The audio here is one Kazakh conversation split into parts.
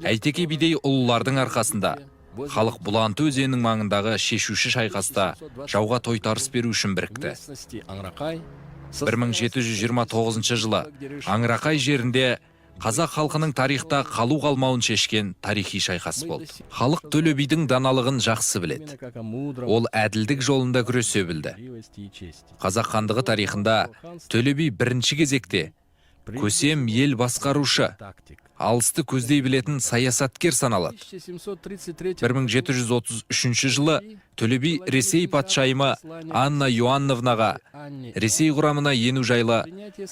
Әйтеке бидей ұлылардың арқасында халық Бұланты өзенінің маңындағы шешуші шайқаста жауға тойтарыс беру үшін бірікті. 1729 жылы Аңырақай жерінде қазақ халқының тарихта қалу қалмауын шешкен тарихи шайқас болды. Халық Төле бидің даналығын жақсы біледі. Ол әділдік жолында күресе білді. Қазақ хандығы тарихында Төле би бірінші кезекте көсем ел басқарушы, алысты көздей білетін саясаткер саналады. 1733 жылы Төле би Ресей патшайымы Анна Иоанновнаға Ресей құрамына ену жайлы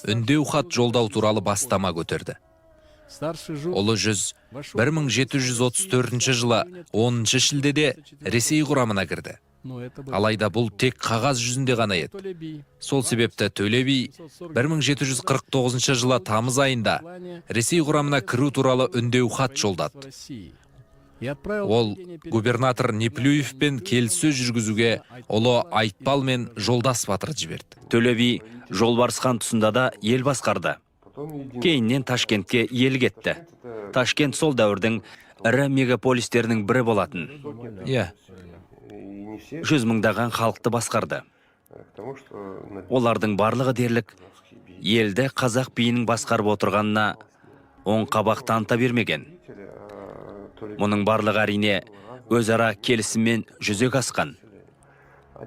үндеу хат жолдау туралы бастама көтерді. Ұлы жүз 1734 жылы 10 шілдеде Ресей құрамына кірді. Алайда бұл тек қағаз жүзінде ғана еді. Сол себепті Төле би 1749 жылы тамыз айында Ресей құрамына кіру туралы үндеу хат жолдады. Ол губернатор Неплюевпен келіссөз жүргізуге ұлы Айтпал мен Жолдас батырды жіберді. Төле би Жолбарыс хан тұсында да ел басқарды. Кейіннен Ташкентке ел кетті. Ташкент сол дәуірдің ірі мегаполистерінің бірі болатын. Жүз мыңдаған халықты басқарды. Олардың барлығы дерлік елді қазақ биінің басқарып отырғанына оң қабақ таныта бермеген. Мұның барлығы, әрине, өзара келісіммен жүзеге асқан.